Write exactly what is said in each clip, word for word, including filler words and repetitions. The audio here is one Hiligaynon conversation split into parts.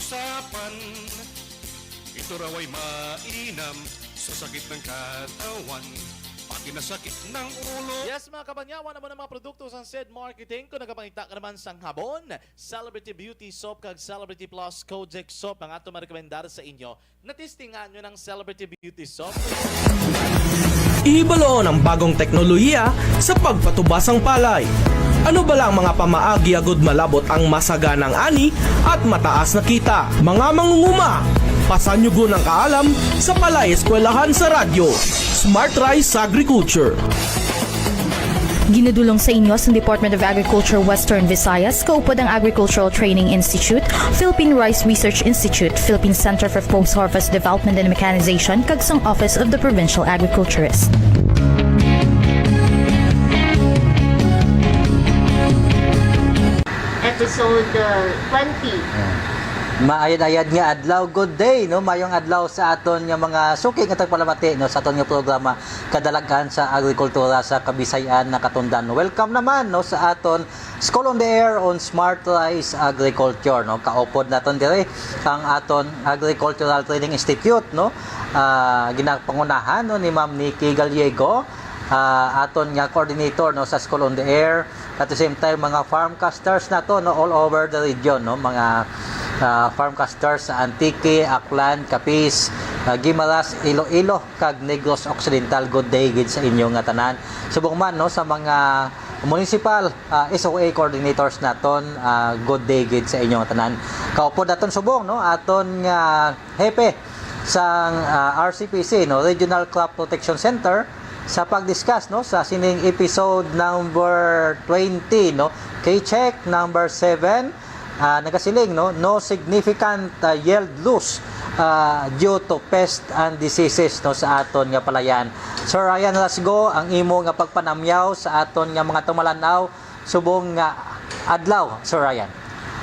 Sapan, ito raw ay mainam sa sakit ng katawan, pati na sakit ng ulo. Yes, mga kabanyawan, naman ang mga produkto sa Sed Marketing. Kung nagapangita ka naman sang habon, Celebrity Beauty Soap kag Celebrity Plus Kojic Soap ang ato marekomendar sa inyo. Natistingan nyo ng Celebrity Beauty Soap? Ihibalo ang bagong teknolohiya sa pagpatubas sang palay. Ano bala ang mga pamaagi agud malabot ang masaganang ani at mataas na kita? Mga mangunguma, pasanyugon ang kaalam sa Palay Eskwelahan sa Radyo, Smart Rice Agriculture. Ginadulong sa inyo sa Department of Agriculture Western Visayas, kaupod ang Agricultural Training Institute, Philippine Rice Research Institute, Philippine Center for Post-Harvest Development and Mechanization, kag sang Office of the Provincial Agriculturist. Episode uh, twenty. Maayad-ayad nga adlaw, good day, no? Mayong adlaw sa aton nga mga suki nga tagpalamati, no, sa aton nga programa Kadalagan sa Agrikultura sa Kabisay-an Nakatundan. Welcome naman, no, sa aton School on the Air on Smart Rice Agriculture, no? Kaupod naton dire ang aton Agricultural Training Institute, no? Ah, ginapangunahan, no, ni Ma'am Nikki Gallego, ah, aton nga coordinator, no, sa School on the Air. At the same time, mga farmcasters nato, no, all over the region, no, mga ah, farmcasters sa Antique, Aklan, Capiz, ah, Guimaras, Iloilo, kag Negros Occidental. Good day gid sa inyo nga tanan. Subong man, no, sa mga municipal, ah, S O A coordinators naton, ah, good day gid sa inyo nga tanan. Kaupod naton subong, no, aton nga hepe sang, ah, R C P C, no, Regional Crop Protection Center, sa pag-discuss, no, sa sining episode number twenty, no, K-Check number seven, ah, nagasiling, no, no significant, ah, yield loss, ah, due to pest and diseases, no, sa aton nga palayan. Sir Ryan Rasgo, ang imo nga pagpanamyaw sa aton nga mga tumalan-aw subong nga adlaw, Sir Ryan.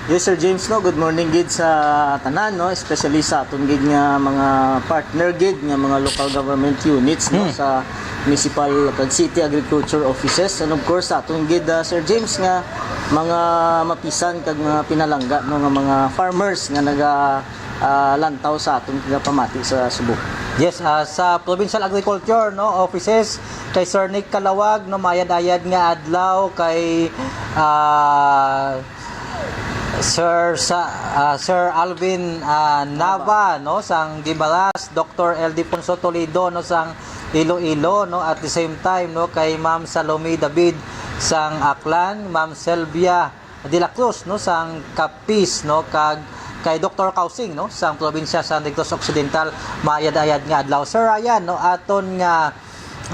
Yes, Sir James, no, good morning gid sa tanan, no, especially sa aton gid nga mga partner gid nga mga local government units, no, Hmm. sa municipal kag city agriculture offices, and of course sa aton gid, ah, Sir James, nga mga mapisan kag mga pinalangga, no, nga mga farmers nga naga ah, lantaw sa aton nga pamati sa Cebu. Yes, ah, sa Provincial Agriculture, no, offices, kay Sir Nick Calawag, no, mayad-ayad nga adlaw, kay, ah, Sir sa, ah, Sir Alvin, ah, Nava, no, sang Guimaras, Doctor Ildefonso Toledo, no, sang Iloilo, no, at the same time, no, kay Ma'am Salome David sang Aklan, Ma'am Selvia de la Cruz, no, sang Capiz, no, kag kay Doktor Kausing, no, sang probinsya sa Negros Occidental, mayad-ayad nga adlaw. Sir Ryan, no, aton nga,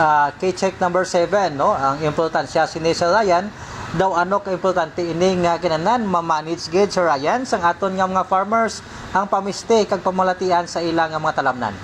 ah, K-Check number seven, no, ang importansya sini, Sir Ryan, daw ano ka importante ini nga kinanan ma-manage gid, Sir Ryan, sang aton nga mga farmers ang pamisti kag pamalatian sa ila nga mga talamnan.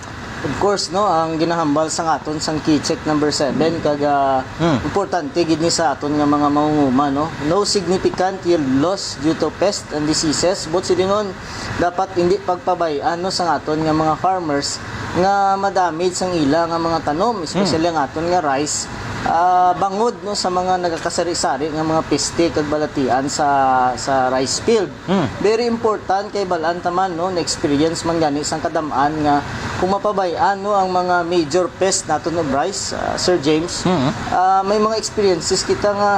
Of course, no, ang ginahambal sang aton sang K-Check number seven, kag, ah, Hmm. importante gid ni sa aton nga mga mangunguma, no. No significant yield loss due to pest and diseases. But silingon, dapat hindi pagpabay-an, no, sang aton nga mga farmers nga ma-damage sang ila nga mga tanom, especially ang aton nga rice, ah, bangod, no, sa mga nagakasari-sari nga mga peste kag balatian sa, sa rice field. Hmm. Very important kay bal-an ta man, no, na-experience man gani sang kadam-an nga kung mapabay-an, no, ang mga major pest naton of rice, ah, Sir James. Hmm. Ah, may mga experiences kita nga,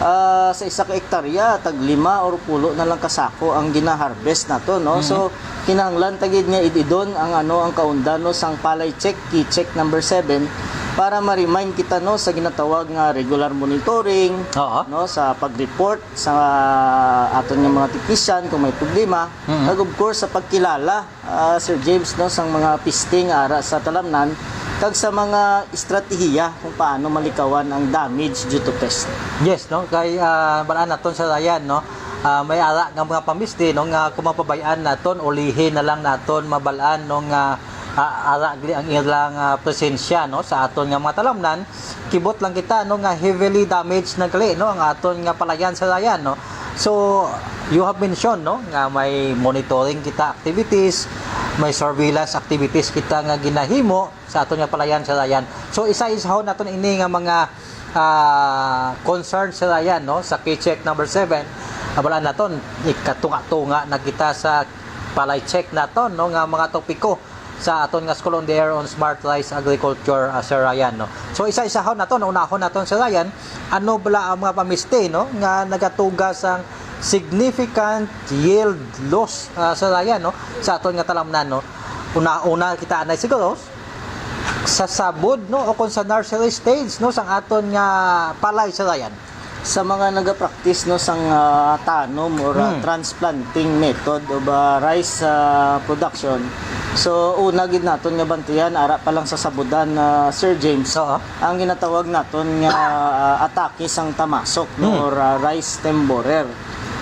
ah, sa isa ka ektarya tag lima or pulo na lang ka sako ang gina-harvest nato, no. Hmm. So kinahanglan ta gid nga id-idon ang, ano, ang kaunda, no, sang palay check, K-Check number seven, para ma-remind kita, no, sa ginatawag nga regular monitoring, Oo. no, sa pag-report sa aton nga mga technician kung may problema, Mhm. kag of course sa pagkilala, ah, Sir James, no, sang mga peste nga ara sa talamnan kag sa mga estratehiya kung paano malikawan ang damage due to pest. Yes, no, kay, ah, bal-an naton, Sir Ryan, no, ah, may ara nga mga pamisti, no, nga kung mapabay-an naton, ulihi na lang naton mabal-an, no, nga, ah, ara gali ang ilang, ah, presensya, no, sa aton nga mga talamnan. Kibot lang kita, no, nga heavily damaged na gali, no, ang aton nga palayan, Sir Ryan, no. So you have mentioned, no, nga may monitoring kita activities, may surveillance activities kita nga ginahimo sa aton nga palayan, Sir Ryan. So isa-isahon naton ini nga mga, ah, concern, Sir Ryan, no, sa K-Check number seven. Abalaan naton, ikatunga-tunga na kita sa palay check naton, no, nga mga topiko sa aton nga School on the Air on Smart Rice Agriculture, ah, Sir Ryan, no. So, isa-isahon naton, unahon naton, Sir Ryan, ano bala ang mga pamisti, no, nga nagatuga sang significant yield loss, ah, Sir Ryan, no, sa aton nga talamnan, no. Una-una kita anay siguro sa sabod, no, o kung sa nursery stage, no, sang aton nga palay, Sir Ryan. Sa mga nagapractice, no, sang, ah, tanom or, ah, Hmm. transplanting method of, ah, rice, ah, production. So, una gid naton nga bantayan, ara pa lang sa sabudan, ah, Sir James, Oo. ang ginatawag naton nga, ah, atake sang tamasok, no, Hmm. or, ah, rice stem borer.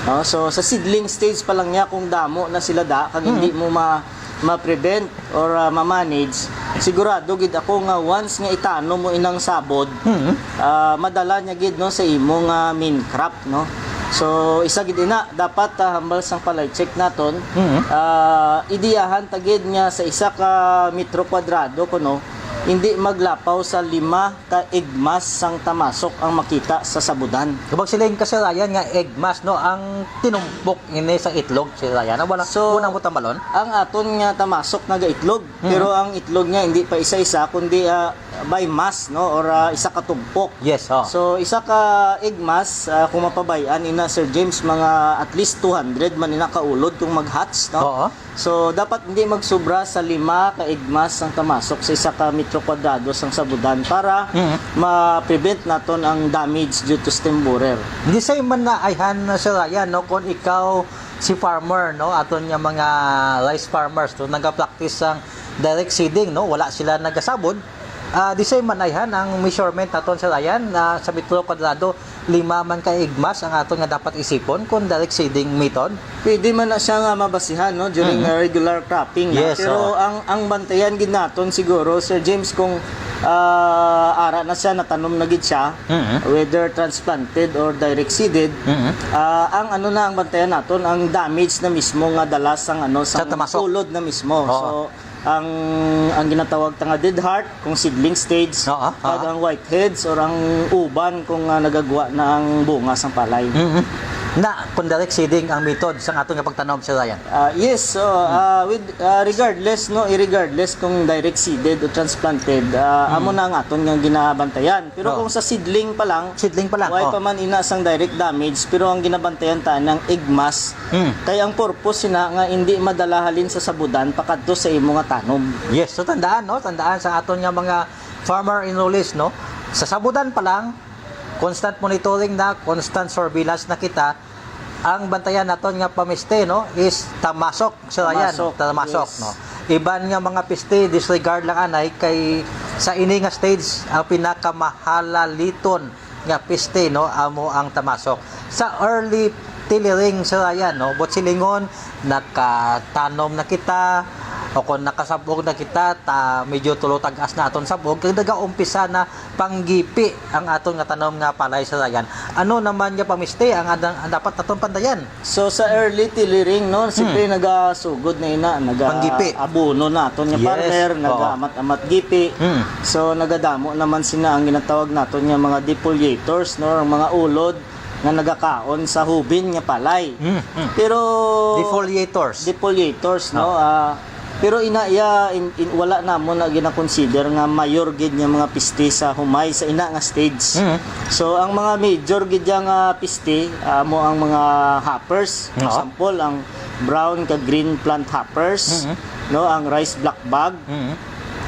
No? So, sa seedling stage pa lang niya, kung damo na sila da, kag Hmm. hindi mo ma-, ma-prevent or, ah, ma-manage, sigurado gid ako nga once nga itanom mo inang sabod, Hmm. ah, madala niya gid, no, sa imo nga main crop, no? So, isa gid ina, dapat, ah, hambal sang palay check naton, Hmm. ah, ideyahan ta gid nga sa isa ka metro kwadrado kuno, hindi maglapaw sa lima ka egg mass sang tamasok ang makita sa sabudan. Kabag sila yung kasalayan nga egg mass, no? Ang tinumpok ini sa itlog, Sir Ryan. Wala, So, wala mo tambalon? Ang aton nga tamasok nagaitlog, Mhm. pero ang itlog niya hindi pa isa-isa, kundi, ah, by mass, no? Or, ah, isa ka tumpok. Yes, oh. So, isa ka egg mass, ah, kung mapabayan, ina, Sir James, mga at least two hundred man ina kaulod kung mag-hatch, no? Oo. So, dapat hindi magsubra sa lima ka egg mass ang tamasok sa isa ka metro kwadrado sang sabudan para Mhm. ma-prevent naton ang damage due to stem borer. Hindi sa man na ayhan, Sir Ryan, no, kung ikaw si farmer, no, aton nga mga rice farmers, no, nagapractice sang direct seeding, no, wala sila nagasabod. Ah, di sa man ayhan ang measurement naton, Sir Ryan, ah, sa metro kwadrado, lima man ka egg mass ang aton nga dapat isipon kung direct seeding method? Pwede man na siya nga mabasihan, no, during Mhm. a regular cropping na. Yes, Pero oo. ang, ang bantayan gid naton siguro, Sir James, kung, ah, ara na siya, natanom na gid siya, Mhm. whether transplanted or direct seeded, Mhm. ah, ang ano na ang bantayan naton, ang damage na mismo nga dala sang, ano, Sa sang tamasok. ulod na mismo. Oo. So, ang, ang ginatawag ta nga dead heart, kung seedling stage, Oo, kag oo. ang whiteheads or ang uban kung, ah, nagagwa na ang bunga sang palay. Mhm. Na, kung direct seeding ang method sang aton nga pagtanom, Sir Ryan? Ah, yes, so, Hmm. ah, with, ah, regardless, no, irregardless kung direct seeded o transplanted, ah, Hmm. amo na ang aton nga ginabantayan. Pero Oo. kung sa seedling pa lang, Seedling pa lang, why oh. pa man ina sang direct damage, pero ang ginabantayan ta ang egg mass. Hmm. Kay ang purpose sina nga hindi madala halin sa sabudan pakadto sa imo nga tanom. Yes, so tandaan, no? Tandaan sa aton nga mga farmer enrollees, no? Sa sabudan pa lang, constant monitoring na, constant surveillance na kita. Ang bantayan naton nga pamiste, no, is tamasok, Sir Ryan. Tamasok, Tamasok, yes. no? Iban nga mga piste, disregard lang anay kay sa ini nga stage, ang pinakamahalaliton nga piste, no, amo ang tamasok. Sa early tillering, Sir Ryan, no, but silingon, nakatanom na kita, o kung nakasabog na kita, ta, medyo tulo tag-as na aton sabog, kag nagaumpisa na panggipi ang aton nga tanom nga palay, Sir Ryan. Ano naman nga pamiste ang, ang, ang dapat naton pandayan? So, sa early tillering, no, siyempre Hmm. nagasugod na ina, naga Panggipi. abono na aton nga Yes. farmer, Oo. nagaamat-amat gipi. Hmm. So, nagadamo naman sina ang ginatawag naton nga mga defoliators, no, ang mga ulod nga nagakaon sa hubin nga palay. Hmm, hmm. Pero Defoliators. Defoliators, no? Oo. Ah, pero ina iya, in, in, wala namon na ginakonsider nga mayor gid nga mga piste sa humay sa ina nga stage. Hmm. So, ang mga major gid iya nga piste, ah, amo ang mga hoppers. Oo. Example, ang brown kag green plant hoppers, Mhm. no, ang rice black bug, Mhm.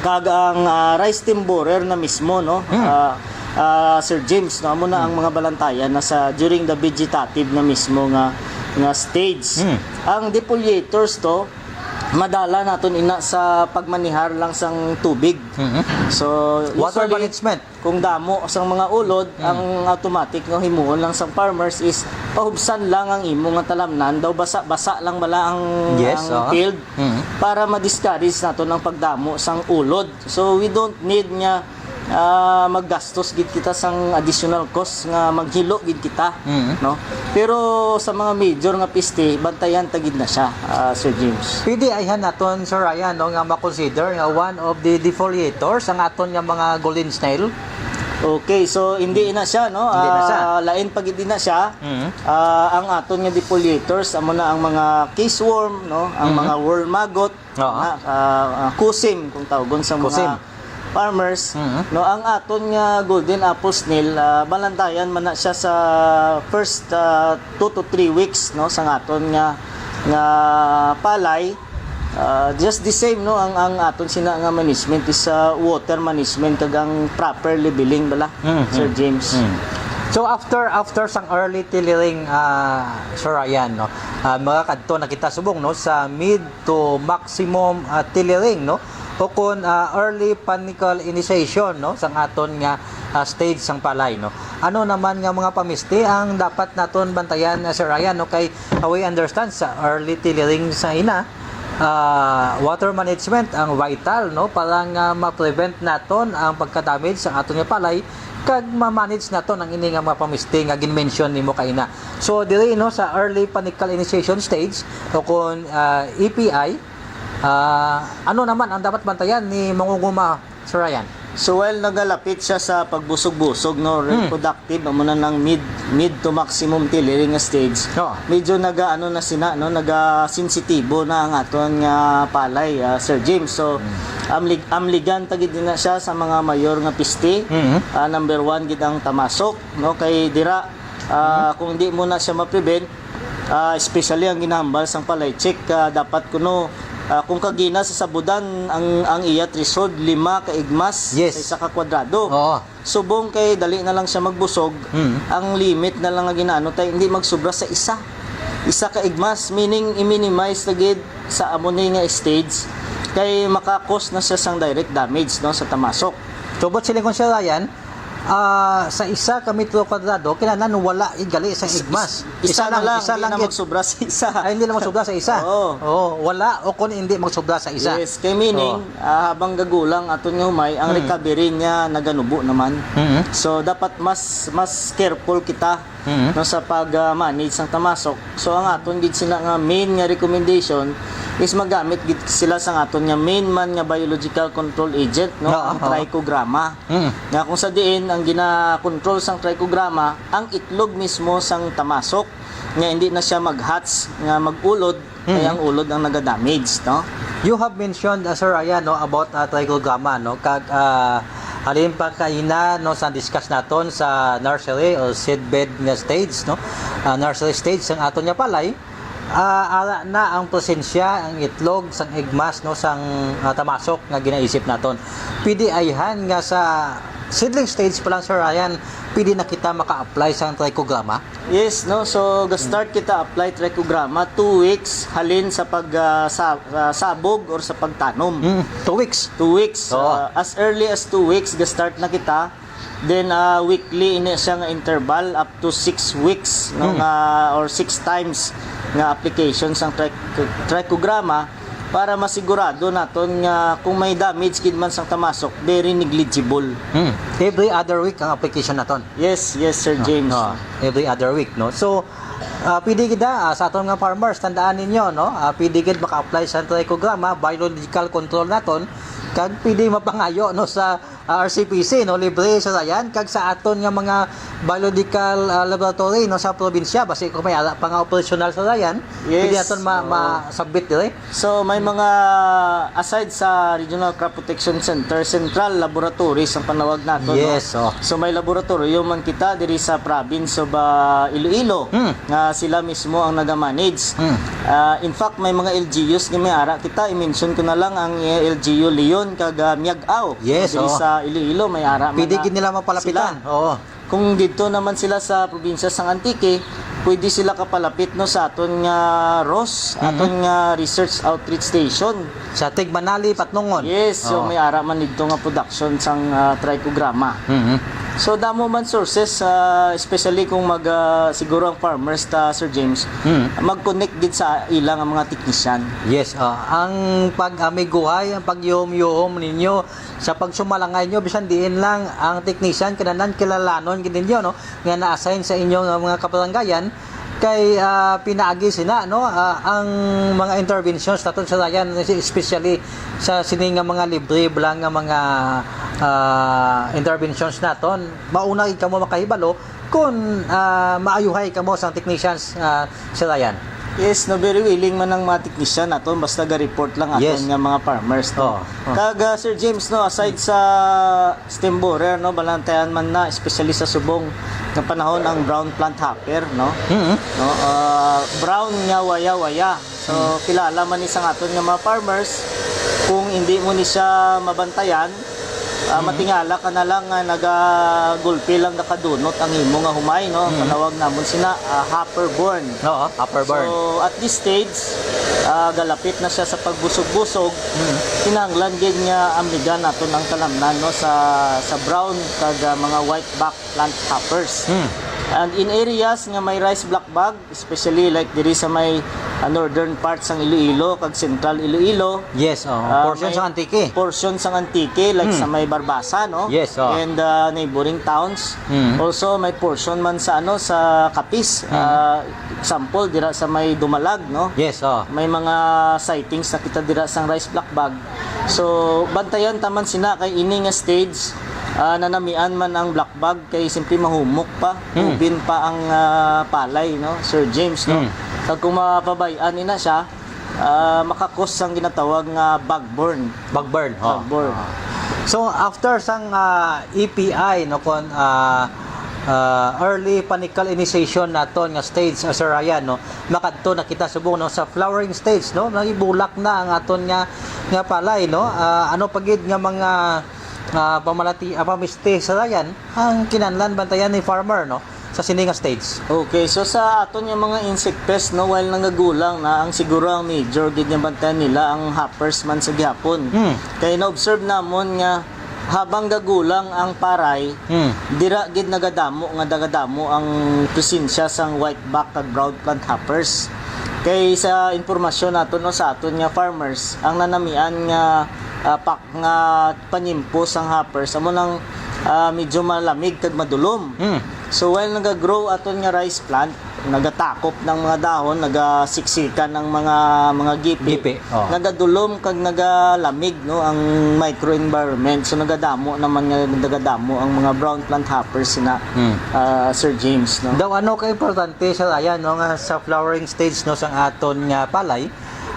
kag ang, ah, rice stem borer na mismo, no, Mhm. ah, ah, Sir James, no, amo na ang Mhm. mga balantayan na sa during the vegetative na mismo nga, nga stage. Mhm. Ang defoliators to, madala naton ina sa pagmanihar lang sang tubig. Mhm. So, Water usually, management. Kung damo sang mga ulod, Mm. ang automatic nga himuon lang sang farmers is pahubsan lang ang imo nga talamnan, daw basa-basa lang bala ang, Yes, ang oo. field Mm. para ma-discourage naton ang pagdamo sang ulod. So, we don't need nga, ah, maggastos gid kita sang additional cost nga maghilo gid kita, Mm. no? Pero sa mga major nga piste, bantayan ta gid na siya, ah, Sir James. Pwede ayhan naton, Sir Ryan, no, nga ma-consider nga one of the defoliators ang aton nga mga golden snail? Okay, so hindi na siya, no? Hindi na siya. Ah, lain pa gid na siya. Mhm. Ah, ang aton nga defoliators, amo na ang mga caseworm, no? Ang Mhm. mga worm maggot, Oo. na, ah, ah, kusim kung tawgon sa Kusim. mga farmers, Mhm. no? Ang aton nga golden apple snail, ah, malantayan man na siya sa first, ah, two to three weeks, no, sa aton nga nga palay. Ah, just the same, no, ang ang aton sina nga management is, ah, water management kag ang proper leveling bala, Mhm. Sir James. Mhm. So after after sang early tillering, ah, Sir Ryan, no, ah, makakadto na kita subong, no, sa mid to maximum, ah, tillering, no, o kon, ah, early panicle initiation, no, sang aton nga, ah, stage sang palay, no. Ano naman nga mga pamisti ang dapat naton bantayan, ah, Sir Ryan, no, kay, ah, we understand sa early tillering sa ina, ah, water management ang vital, no, para nga ma-prevent naton ang pagka-damage sa aton nga palay kag ma-manage naton ang ini nga mga pamisti nga gin-mention nimo kaina. So diri, no, sa early panicle initiation stage o kon, ah, E P I, ah, ano naman ang dapat bantayan ni mangunguma, Sir Ryan? So while nagalapit siya sa pagbusog-busog, no, Hmm. reproductive, amo na nang mid mid to maximum tillering nga stage. Oo. Medyo naga ano na sina, no, naga sensitibo na ang aton nga palay, ah, Sir James. So Hmm. amlig amligan ta gid na siya sa mga mayor nga pisti. Mhm. Ah, number one gid ang tamasok, no, kay dira, ah, kung di mo na siya ma-prevent, ah, especially ang ginahambal sang palay check, ah, dapat kuno, ah, kung kagina sa sabudan ang ang iya threshold lima ka igmas Yes. sa isa ka kwadrado. Oo. Subong kay dali na lang siya magbusog, Mm. ang limit na lang nga ginaano tay hindi magsubra sa isa. Isa ka igmas, meaning i-minimize na gid sa amo ni nga stage kay makakos na siya sang direct damage, no, sa tamasok. So, but siling ko, Sir Ryan, ah, sa isa ka metro kwadrado, kinahanglan wala igali sa igmas. Isa, na lang, isa hindi lang na gid. Magsubra sa isa. Ay, hindi na magsubra sa isa. Oo. Oo, wala o kung hindi magsubra sa isa. Yes, kay meaning, Oo. ah, habang gagulang aton nga humay, ang Mm. recovery niya naganubo naman. Mhm. So dapat mas mas careful kita, Mhm. no, sa pag-manage sang tamasok. So ang aton gid sina nga main nga recommendation is magamit gid sila sang aton nga main man nga biological control agent, no, Oo, ang oo. trichogramma. Mhm. Nga kung sa diin ang gina-control sang trichogramma ang itlog mismo sang tamasok, nga hindi na siya mag-hatch, nga mag-ulod, kay Mhm. ang ulod ang naga-damage, no? You have mentioned, uh, Sir Ryan, no, about, uh, trichogramma, no, kag, uh, halin pa kaina, no, sa discuss naton sa nursery or seedbed nga stage, no, uh, nursery stage sang aton nga palay, uh, ara na ang presensya, ang itlog sang igmas, no, sang, uh, tamasok nga ginaisip naton. Pwede ayhan nga sa seedling stage pa lang, Sir Ryan, pwede na kita maka-apply sa trichogramma? Yes, no. So ga-start kita apply trichogramma two weeks halin sa pag, ah, sa, ah, sabog or sa pagtanom. Mm, two weeks. Two weeks. Oo. Ah, as early as two weeks ga-start na kita. Then ah, weekly ini siya nga interval up to six weeks, no, Mm. nga, or six times nga application sang trich- trichogramma para masigurado naton nga kung may damage gid man sang tamasok, very negligible. Mm. Every other week ang application naton. Yes, yes, Sir James. Ah, every other week, no? So, ah, pwede gid, ah, sa aton nga farmers, tandaan ninyo, no? Ah, pwede gid maka-apply sa trichogramma, biological control naton, kag pwede mapangayo, no, sa, ah, R C P C, no? Libre sa yan, kag sa aton nga mga biological, ah, laboratory, no, sa probinsya, basi kung may ara pa nga operational sa yan, Yes, pwede naton ma- oo. ma-submit dire. So may mga, aside sa Regional Crop Protection Center, central laboratories ang panawag nato, no? Yes, oh. So may laboratorio man kita diri sa province of, ah, Iloilo, Hmm. nga sila mismo ang nagamanage. Hmm. Ah, in fact, may mga L G Us nga may ara kita. I-mention ko na lang ang, eh, L G U Leon kag, ah, Miag-ao. Yes, Diri oh. Sa Iloilo may ara man Pwede na gid nila mapalapitan. sila. Oo. Kung didto naman sila sa probinsya sang Antique, pwede sila kapalapit, no, sa aton nga ROS, Mhm. aton nga Research Outreach Station. Sa Tigmanali, Patnongon. Yes, so Oo. May ara man didto nga production sang, ah, trichogramma. Mhm. So damo man sources, ah, especially kung mag, ah, siguro ang farmers ta, Sir James, Mhm. mag-connect gid sa ila nga mga technician. Yes, ah, ang pag-amiguhay, ang pagyuhom-yuhom ninyo sa pagsumalangay nyo, bisan diin lang ang technician, kinahanglan kilalanon gid ninyo, no, nga na-assign sa inyo nga mga kabarangayan, kay, ah, pinaagi sina, no, ah, ang mga interventions naton sa Ryan, especially sa sini nga mga libre lang nga mga, ah, interventions naton, mauna gid kamo makahibalo kung, ah, maayuhay kamo sang technicians, ah, Sir Ryan. Yes, no, very willing man ang mga technician naton, basta ga-report lang aton Yes. nga mga farmers, no? Oo, oo. Kag, ah, Sir James, no, aside sa stem borer, no, balantayan man na, especially sa subong nga panahon, ang brown plant hopper, no? Mm-hmm. No, ah, brown nga waya-waya. So, Mm. kilala man ni sang aton nga mga farmers, kung hindi mo ni siya mabantayan, ah, Mm. matingala ka na lang nga nagagulpi lang, nakadunot ang imo nga humay, no? Mm. Panawag namon sina, ah, hopper born. Oo, hopper born. So, at this stage, ah, galapit na siya sa pagbusog-busog. Mm. Kinahanglan gid nga amligan naton ang talamnan, no, sa, sa brown kag, ah, mga white back plant hoppers. Mm. And in areas nga may rice black bug, especially like diri sa may, ah, northern part sang Iloilo kag central Iloilo, Yes, oo. ah, Portion may sang Antique. portion sang Antique, like Mm. sa may Barbaza, no? Yes, oo. And, ah, neighboring towns. Mm. Also, may portion man sa, ano, sa Capiz. Mm. Ah, example, dira sa may Dumalag, no? Yes, oo. May mga sightings na kita dira sang rice black bug. So, bantayan ta man sina kay ini nga stage, ah, nanamian man ang black bug kay simpre mahumok pa, Hmm. ubin pa ang, ah, palay, no, Sir James, no? Hmm. Kag kung mapabay-an ni na siya, ah, makakos sang ginatawag nga bug borne. Bug borne, oh. Bug borne. So, after sang, ah, E P I, no, kon, ah, ah, early panicle initiation naton nga stage, ah, Sir Ryan, no, makadto na kita subong, no, sa flowering stage, no, nagibulak na ang aton nga, nga palay, no. Ah, ano pa gid nga mga, ah, pamalati-, ah, pamisti, Sir Ryan, ang kinahanglan bantayan ni farmer, no, sa sini nga stage? Okay, so sa aton nga mga insect pest, no, while nangagulang na, ang siguro ang major gid nga bantayan nila ang hoppers man sa gihapon. Hmm. Kay na-observe namon nga habang gagulang ang paray, Hmm. dira gid nagadamo nga nagadamo ang presensya sang white back kag brown plant hoppers. Kay sa impormasyon nato, no, sa aton nga farmers, ang nanamian nga, ah, pak-, nga panyimpo sang hoppers amo nang, ah, medyo malamig kag madulom. Hmm. So, while nagagrow aton nga rice plant, nagatakop ng mga dahon, nagasiksikan ang mga, mga gipi. Gipi, oh. Nagadulom kag nagalamig, no, ang microenvironment. So, nagadamo naman nga, nagadamo ang mga brown plant hoppers na, Hmm. ah, Sir James, no? Daw ano ka importante, Sir Ryan, no, nga sa flowering stage, no, sang aton nga palay,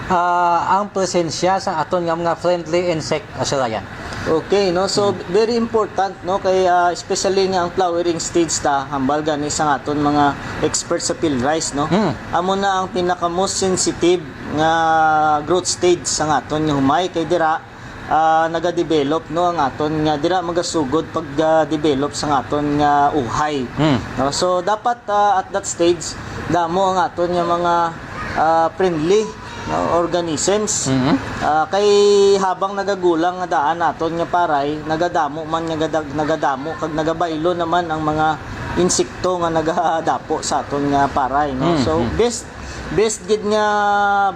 ah, ang presensya sa aton nga mga friendly insect, ah, Sir Ryan? Okay, no? So, Hmm. very important, no? Kay, ah, especially nga ang flowering stage ta, hambal gani sa aton mga experts sa field rice, no? Hmm. Amo na ang pinaka most sensitive nga growth stage sa aton nga humay, kay dira, ah, nagadevelop, no, ang aton nga, dira magasugod pag, ah, develop sa aton nga uhay. Hmm. No? So, dapat, ah, at that stage, damo ang aton nga mga, ah, friendly, no, organisms. Mhm. Ah, kay habang nagagulang nga daan aton nga paray, nagadamo man nga gadag-, nagadamo kag nagabaylo naman ang mga insekto nga nagadapo sa aton nga paray, no? Mm, So, mm. best, best gid nga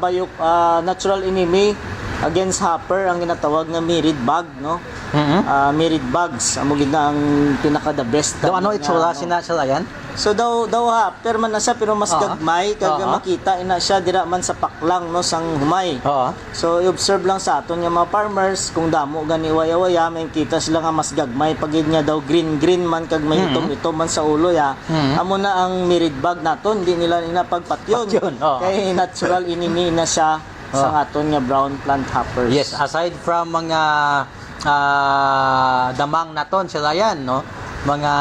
bayok, ah, natural enemy against hopper ang ginatawag nga mirid bug, no? Mhm. Ah, mirid bugs, amo gid na ang pinaka the best Daw ano nga, itsura ano. sina, Sir Ryan? So, daw, daw hopper man na siya, pero mas Oo. gagmay, kag Oo. makita ina siya dira man sa paklang, no, sang humay. Oo. So, i-observe lang sa aton nga mga farmers, kung damo gani waya-waya, may kita sila nga mas gagmay pa gid nga daw green-green man kag may Mhm. itom-itom man sa ulo, ya. Mhm. Amo na ang mirid bug naton, di nila ina pagpatyon. Patyon, oo. Kay natural enemy na siya Oo. sa aton nga brown plant hoppers. Yes, aside from mga, ah, damang naton, Sir Ryan, no? Mga,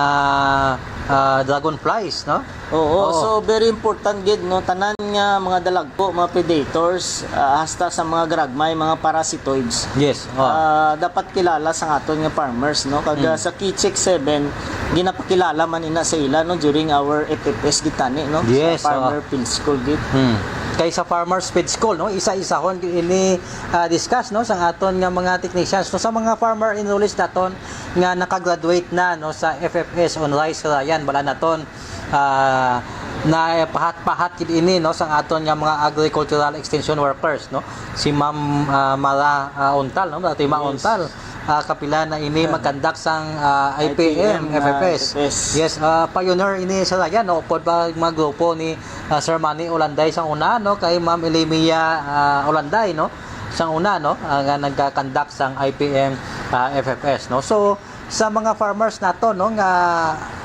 ah, dragonflies, no? Oo, Oo. so very important gid, no, tanan nga mga dalagko, mga predators, ah, hasta sa mga garagmay, mga parasitoids. Yes, oh. Ah, dapat kilala sa aton nga farmers, no? Kag, Mm. ah, sa Kichek seven, ginapakilala man ina sa ila, no, during our F F S gid tani, no? Yes, Sa Farmer oh. Field School gid. Hmm. Kay sa Farmers Field School, no, isa-isahon gid ini, ah, discuss, no, sa aton nga mga technicians, no, sa mga farmer enrollees naton nga nakagraduate na, no, sa F F S on Rice, Ryan, bala naton, ah, na pahat-pahat gid ini, no, sang aton nga mga agricultural extension workers, no? Si Ma'am, ah, Mara, ah, Untal, no? Dati Ma'am Yes. Untal, ah, kapila na ini Ah. magkandak sang, ah, I P M, I P M, ah, F F S. F F S. Yes, ah, pioneer ini sa Ryan, no? Upod pa mga grupo ni, ah, Sir Manny Olanday sang una, no? Kay Ma'am Elimia, ah, Olanday, no? Sang una, no? Ah, nga nagkakandak sang I P M ah, F F S, no? So, sa mga farmers nato, no, nga,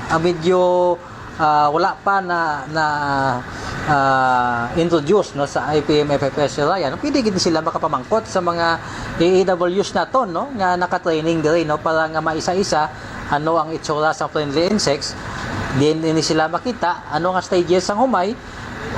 ah, medyo, ah, wala pa na, na, ah, introduce, no, sa I P M F F S area, no, pwede gid sila makapamangkot sa mga A A Ws nato, no, nga naka-training diri, no, para nga maisa-isa ano ang itsura sa friendly insects. Then, ini sila makita ano nga stages ang humay,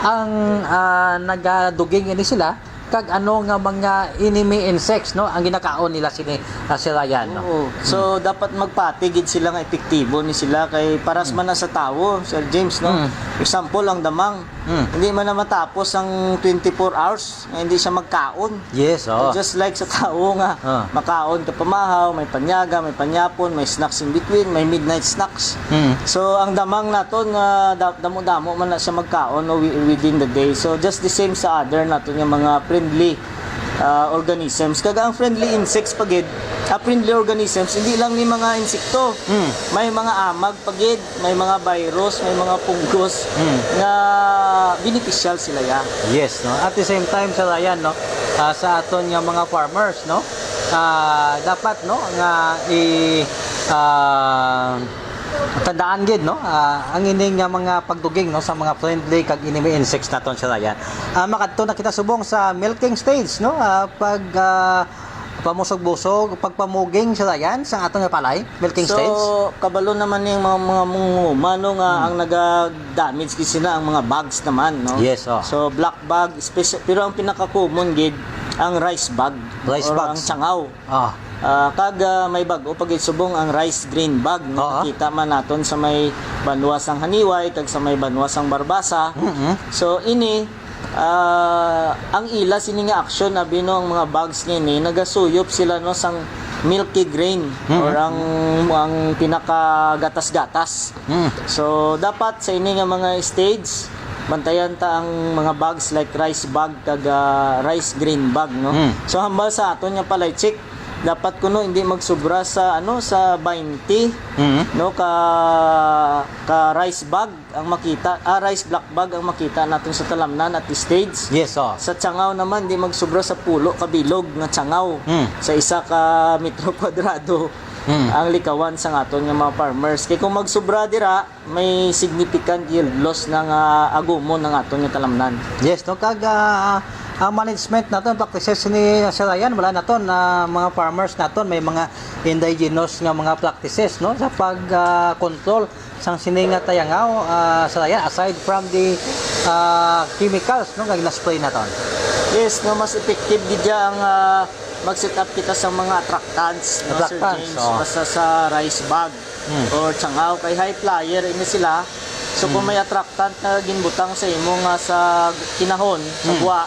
ang, ah, nagaduging ini sila, kag ano nga mga enemy insects, no, ang ginakaon nila sini, ah, Sir Ryan, no? Oo. So, dapat magpati gid sila nga epektibo ni sila kay paras Mm. man na sa tawo, Sir James, no? Mm. Example, ang damang. Mm. Hindi man na matapos ang twenty-four hours nga hindi siya magkaon. Yes, So, oh. just like sa tawo nga Ah. makaon ka pamahaw, may panyaga, may panyapon, may snacks in between, may midnight snacks. Mm. So, ang damang naton nga da- damo-damo man na siya magkaon, no, wi- within the day. So, just the same sa other naton nga mga friendly, ah, organisms. Kag ang friendly insects pa gid, ah, friendly organisms, hindi lang ni mga insekto. Mm. May mga amag pa gid, may mga virus, may mga fungus Mm. nga beneficial sila ya. Yes, no. At the same time, Sir Ryan, no, ah, sa aton nga mga farmers, no, ah, dapat, no, nga i ah, tandaan gid, no, ah, ang ini nga mga pagduging, no, sa mga friendly kag enemy insects naton, Sir Ryan. Ah, makadto na kita subong sa milking stage, no, ah, pag ah, pamusog-busog, pagpamuging, Sir Ryan, sa aton nga palay, milking So, stage. kabalo naman ning mga, mga manghuman, no, nga Hmm. ang naga-damage gid sila ang mga bugs naman, no? Yes, oh. So, black bug, especially, pero ang pinaka-common gid ang rice bug Rice or bugs. ang tsangaw. Ah. Ah, kag, ah, may bag-o pa gid subong ang rice grain bug, no? Oo. Nakita man naton sa may banwa sang Haniway kag sa may banwa sang Barbasa. Mm-mm. So, ini, ah, ang ila sini nga aksyon, abi, no, ang mga bugs ngini, nagasuyop sila, no, sang milky grain Mm-hmm. or ang, ang pinakagatas-gatas. Mm. So, dapat sa ini nga mga stage, bantayan ta ang mga bugs like rice bug kag, ah, rice grain bug, no? Mm. So, hambal sa aton nga palay, check, dapat kuno hindi magsubra sa, ano, sa twenty, Mm. no, ka, ka rice bug ang makita, ah, rice black bug ang makita naton sa talamnan at this stage. Yes, oh. Sa tsangaw naman, di magsubra sa pulo ka bilog nga tsangaw Mm. sa isa ka metro kwadrado Mm. ang likawan sa aton nga mga farmers. Kay kung magsubra dira, may significant yield loss na nga agumon ang aton nga talamnan. Yes, no? Kag, ah, ang management naton, practices ni Sir Ryan, wala naton, ah, mga farmers naton, may mga indigenous nga mga practices, no? Sa pag, ah, control sang sini nga tayangaw, ah, Sir Ryan, aside from the, ah, chemicals, no, nga gina-spray naton. Yes, no, mas effective gid dya ang, ah, mag-set up kita sa mga attractants, no, Sir Attractants, James? oh. Basta sa rice bag Hmm. or tsangaw, kay high flyer ini sila. So, kung Hmm. may attractant na ginbutang sa imo nga sa kinahon, sa Hmm. guwa,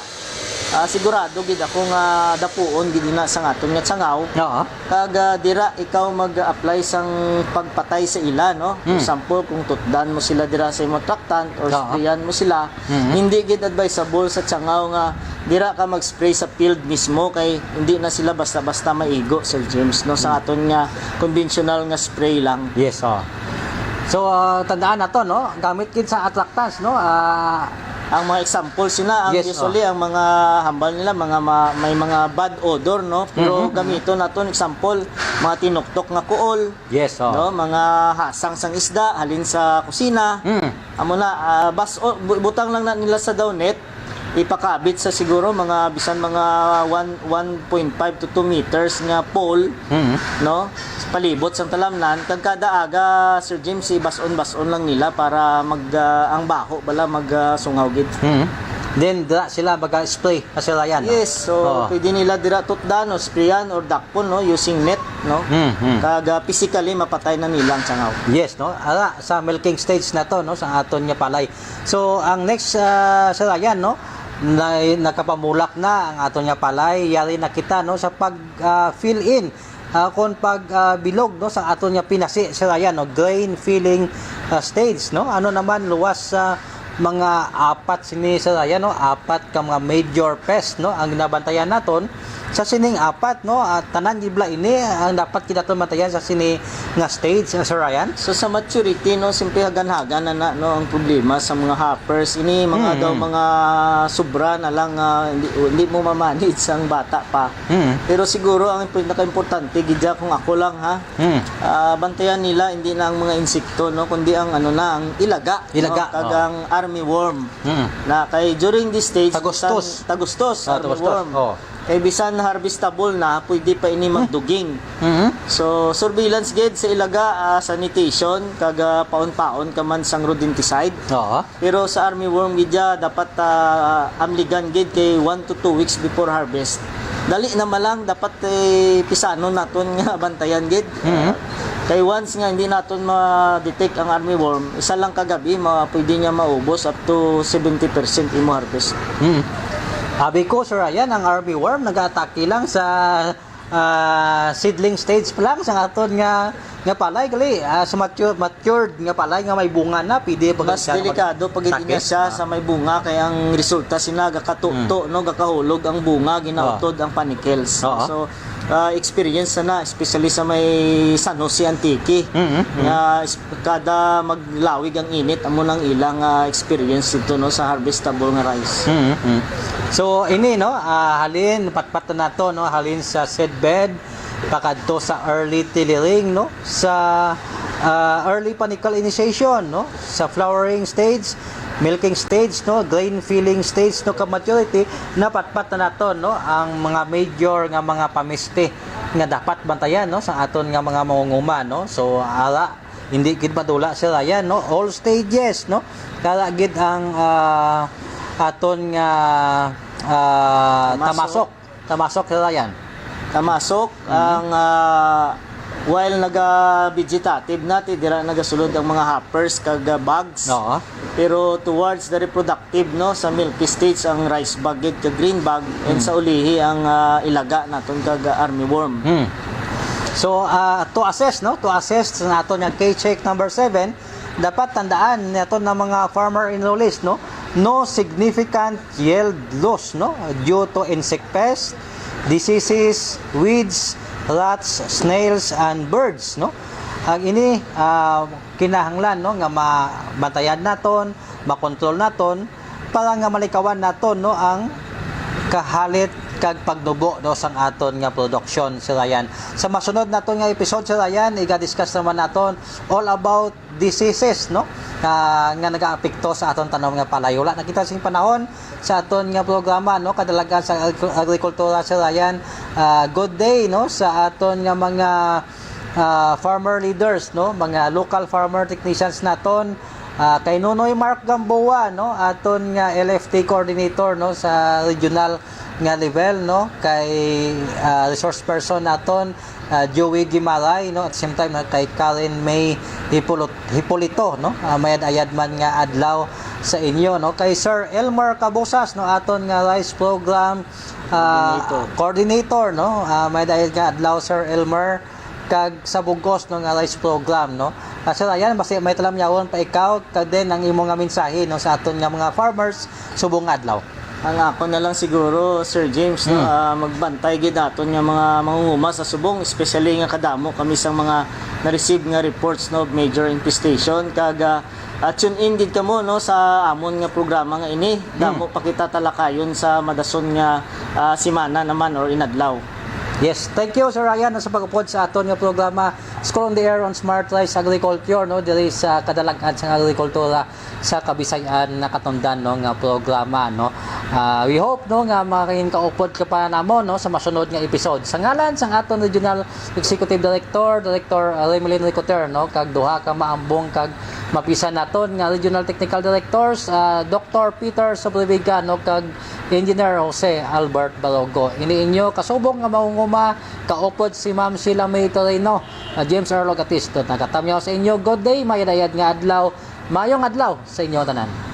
ah, sigurado gid ako nga dapuon gid na sa aton nga tsangaw. Oo. Kag, ah, dira ikaw mag-apply sang pagpatay sa ila, no? For Hmm. example, kung tutdan mo sila dira sa imo attractant or Oo. sprayan mo sila, Mhm. hindi gid advisable sa tsangaw nga dira ka mag-spray sa field mismo kay hindi na sila basta-basta maigo, Sir James, no? Sa Hmm. aton nga conventional nga spray lang. Yes, oh. So, ah, tandaan nato, no? Gamit gid sa attractants, no? Ah, Ang mga examples sina, ang Yes, usually, oh. ang mga hambal nila, mga ma-, may mga bad odor, no? Pero Mhm, mhm. gamiton naton, example, mga tinuktok nga kuol, Yes, oh. no? Mga hasang sang isda, halin sa kusina. Mm. Amo na, ah, bas-, o, bu-, butang lang na nila sa daw net, ipakabit sa siguro mga, bisan mga one, one point five to two meters nga pole, Mhm. no? Palibot sang talamnan, kag kada aga, Sir James, si bas-on-bas-on lang nila para mag, ah, ang baho bala mag, ah, sungaw gid. Mhm. Then, dira sila mag-spray, Sir Ryan, no? Yes, so Oo. pwede nila dira tutdan o sprayan or dakpon, no, using net, no? Mhm. Kag, ah, physically mapatay na nila ang tsangaw. Yes, no? Ara, sa milking stage na to, no, sa aton nga palay. So, ang next, ah, Sir Ryan, no, na, nakapamulak na ang aton nga palay, yari na kita, no, sa pag, ah, fill in, ah, kon pag, ah, bilog, no, sa aton nga pinasi, Sir Ryan, no, grain filling, ah, stage, no. Ano naman luwas sa mga apat sini, Sir Ryan, no, apat ka mga major pest, no, ang ginabantayan naton Sa sining apat, no, at tanan gid bala ini ang dapat gid naton bantayan sa sini nga stage, ah, Sir Ryan? So, sa maturity, no, simple hagan-hagan na, na, no, ang problema sa mga hoppers. Ini mga Mm, daw mm. mga sobra na lang, ah, hindi, hindi mo ma-manage ang bata pa. Mm. Pero siguro ang pinaka-importante gid dyan, kung ako lang, ha, Mm. ah, bantayan nila hindi na ang mga insekto, no, kundi ang, ano na, ang ilaga, Ilaga, no, kag oh. ang army worm. Mm. Na kay during this stage, Tagustos. bisan tagustos, Ah, army tagustos. worm. Oh. Kay bisan harvestable na, pwede pa ini Hmm. magduging. Mhm. So, surveillance gid sa ilaga, ah, sanitation, kag, ah, paon-paon ka man sang rodenticide. Oo. Pero sa army worm gid ya, dapat, ah, amligan gid kay one to two weeks before harvest. Dali na man lang, dapat, eh, pisanon naton nga bantayan gid. Mhm. Kay once nga hindi naton ma-detect ang army worm, isa lang ka gabi, ma-, pwede niya maubos up to seventy percent imo harvest. Hmm. Abi ko, Sir Ryan, ang army worm nag-atake lang sa, ah, seedling stage pa lang sa aton nga, nga palay, gali, ah, sa mature, matured nga palay nga may bunga na, pwede pa Mas siya delikado pa gid mag-atake. niya siya Ah. sa may bunga, kay ang resulta sina gakatuto, Hmm. no, gakahulog ang bunga, ginautod Ah. ang panicles. Oo. So, ah, experience na, especially sa may San Jose Antique. Mm, mm. Nga is-, kada maglawig ang init, amo nang ilang, ah, experience dito, no, sa harvestable nga rice. Mm, mm. So, ini, no, ah, halin, patpat na nato, no, halin sa seedbed, pakadto sa early tillering, no, sa, ah, early panicle initiation, no, sa flowering stage, milking stage, no, grain filling stage, no, kag maturity, napatpat na nato, no, ang mga major nga mga pamisti nga dapat bantayan, no, sa aton nga mga mangunguma, no. So, ala, hindi gid madula, Sir Ryan, no, all stages, no, kala gid ang, ah, aton nga, ah, Tamasok. tamasok, tamasok, Sir Ryan. Tamasok Mhm. ang, ah, while naga-vegetative na, ti dira nagasulod ang mga hoppers kag, ah, bugs. Oo. Pero towards the reproductive, no, sa milky stage ang rice bug gid kag green bug, and Hmm. sa ulihi ang, ah, ilaga naton kag, ah, army worm. Hmm. So, ah, to assess, no, to assess sa aton nga K-check number seven, dapat tandaan naton na mga farmer enrollees, no, no significant yield loss, no, due to insect pest, diseases, weeds, rats, snails, and birds, no. Ang ini, ah, kinahanglan, no, nga mabantayan naton, makontrol naton, para nga malikawan naton, no, ang kahalit kag pagnubo, no, sang aton nga produksyon, Sir Ryan. Sa masunod naton nga episode, Sir Ryan, iga-discuss naman naton all about diseases, no, ah, nga nagaapekto sa aton tanom nga palay. Wala na kita sing panahon sa aton nga programa, no, kadalagan sa agri-, agrikultura, Sir Ryan. Ah, good day, no, sa aton nga mga, ah, farmer leaders, no, mga local farmer technicians naton. Ah, kay Nonoy Mark Gamboa, no, aton nga L F T coordinator, no, sa regional nga level, no, kay, ah, resource person naton, ah, Joey Gimalay, no, at the same time, ah, kay Karen May Hipolo-, Hipolito, no. Ah, mayad-ayad man nga adlaw sa inyo, no, kay Sir Elmer Cabusas, no, aton nga rice program, ah, Coordinator. coordinator, no. Ah, mayad-ayad nga adlaw, Sir Elmer, kag sa bugos, no, nga rice program, no. Ah, Sir Ryan, basi may talamyawon pa ikaw, kag din ang imo nga mensahe, no, sa aton nga mga farmers subong nga adlaw. Ang ako na lang siguro, Sir James, no, Hmm. ah, magbantay gid naton nga mga mangunguma sa subong, especially nga kadamo kami sa mga na-receive nga reports, no, of major infestation. Kag, ah, ah, tune in gid kamo, no, sa amon nga programa nga ini. Damo Hmm. pa kita talakayon sa madason nga, ah, semana naman or inadlaw. Yes, thank you, Sir Ryan, sa pag-upod sa aton nga programa, School on the Air on Smart Rice Agriculture, no, diri sa kadalagan sa agrikultura sa Kabisayan nakatundan, no, nga programa, no. Ah, we hope, no, nga makakaupod ka pa namo, no, sa masunod nga episode. Sa ngalan sang aton Regional Executive Director, Director Remelin Ricoter, no, kag duha ka maambong kag mapisan naton nga Regional Technical Directors, ah, Doctor Peter Sobrevega, no, kag Engineer Jose Albert Balogo. Ini inyo kasubong nga mangunguma, kaupod si Ma'am Sheila May Torino, ah, James Earl Gatisto. Nagatamyaw sa inyo, good day, mayad-ayad nga adlaw, mayong adlaw sa inyo tanan.